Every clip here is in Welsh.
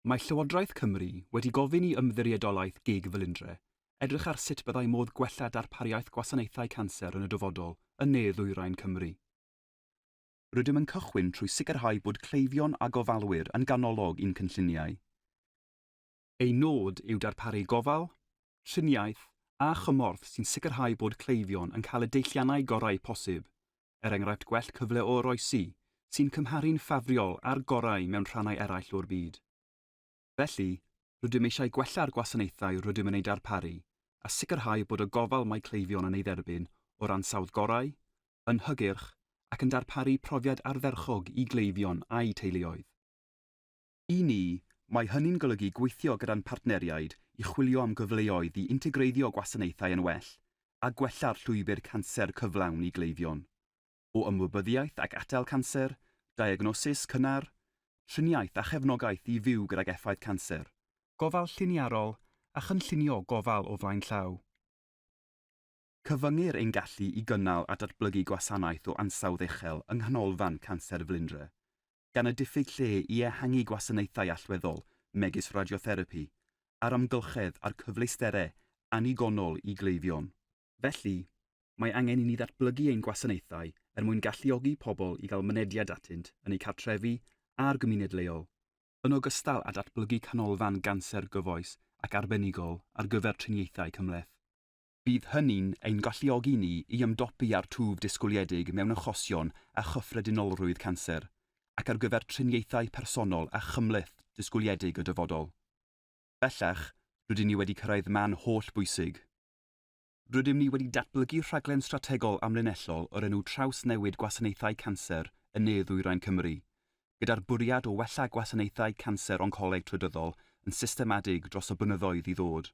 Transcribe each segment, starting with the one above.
Mae Llywodraeth Cymru wedi gofyn i Ymddiriedolaeth gig Felindre edrych ar sut byddai modd gwella darpariaeth gwasanaethau canser yn y dyfodol yn ne-ddwyrain Cymru. Rydym yn cychwyn trwy sicrhau bod cleifion a gofalwyr yn ganolog i'n cynlluniau. Ein nod yw darparu gofal, triniaeth a chymorth sy'n sicrhau bod cleifion yn cael y deilliannau gorau posib, er enghraifft gwell cyfle o oroesi, sy'n cymharu'n ffafriol â'r gorau mewn rhannau eraill o'r byd. Felly, rydym eisiau gwella'r gwasanaethau rydym yn eu darparu a sicrhau bod y gofal mae cleifion yn ei dderbyn o'r ansawdd gorau, yn hygyrch ac yn darparu profiad ardderchog i gleifion a'u teuluoedd. I ni, mae hynny'n golygu gweithio gyda'n partneriaid i chwilio am gyfleoedd i integreiddio gwasanaethau yn well a gwella'r llwybr canser cyflawn i gleifion, o ymwybyddiaeth ac atal canser, diagnosis cynnar, triniaeth a chefnogaeth i fyw gydag effaith canser, gofal lliniarol a chynllunio gofal o flaen llaw. Cyfyngir ein gallu i gynnal a datblygu gwasanaeth o ansawdd uchel yng Nghanolfan Canser Felindre gan y diffyg lle i ehangu gwasanaethau allweddol megis radiotherapi a'r amgylchedd a'r cyfleusterau annigonol i gleifion. Felly, mae angen i ni ddatblygu ein gwasanaethau er mwyn galluogi pobl i gael mynediad atynt yn eu cartrefi a'r gymuned leol, yn ogystal â datblygu canolfan ganser gyfoes ac arbenigol ar gyfer triniaethau cymhleth. Bydd hynny'n ein galluogi ni i ymdopi â'r twf disgwyliedig mewn achosion a chyffredinolrwydd canser, ac ar gyfer triniaethau personol a chymhleth disgwyliedig y dyfodol. Bellach, rydyn ni wedi cyrraedd man holl bwysig. Rydym ni wedi datblygu rhaglen strategol amlinellol o'r enw Trawsnewid Gwasanaethau Canser yn Ne-ddwyrain Cymru, gyda'r bwriad o wella gwasanaethau canser oncoleg trydyddol yn systematig dros y blynyddoedd i ddod.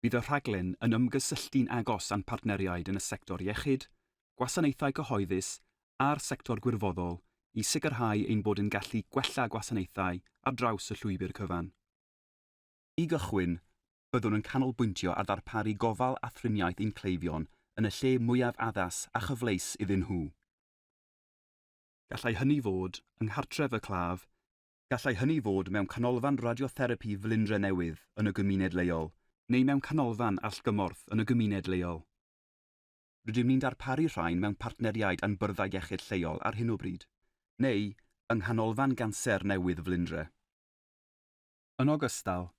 Bydd y rhaglen yn ymgysylltu'n agos â'n partneriaid yn y sector iechyd, gwasanaethau cyhoeddus a'r sector gwirfoddol i sicrhau ein bod yn gallu gwella gwasanaethau ar draws y llwybr cyfan. I gychwyn, byddwn yn canolbwyntio ar ddarparu gofal a thriniaeth i'n cleifion yn y lle mwyaf addas a chyfleus iddyn nhw. Gallai hynny fod yng nghartref y claf, Gallai hynny fod mewn canolfan radiotherapi Felindre newydd yn y gymuned leol, neu mewn canolfan allgymorth yn y gymuned leol. Rydym ni'n darparu rhain mewn partneriaid â'n byrddau iechyd lleol ar hyn o bryd, neu yng Nghanolfan Ganser newydd Felindre. Yn ogystal,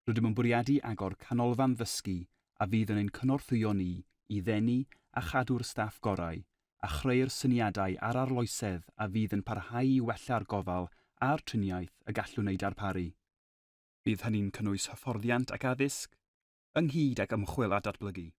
rydym yn bwriadu agor canolfan ddysgu a fydd yn ein cynorthwyo ni i ddenu a chadw'r staff gorau a chreu'r syniadau a'r arloesedd a fydd yn parhau i wella'r gofal a'r triniaeth y gallwn eu darparu. Bydd hynny'n cynnwys hyfforddiant ac addysg, ynghyd ag ymchwil a datblygu.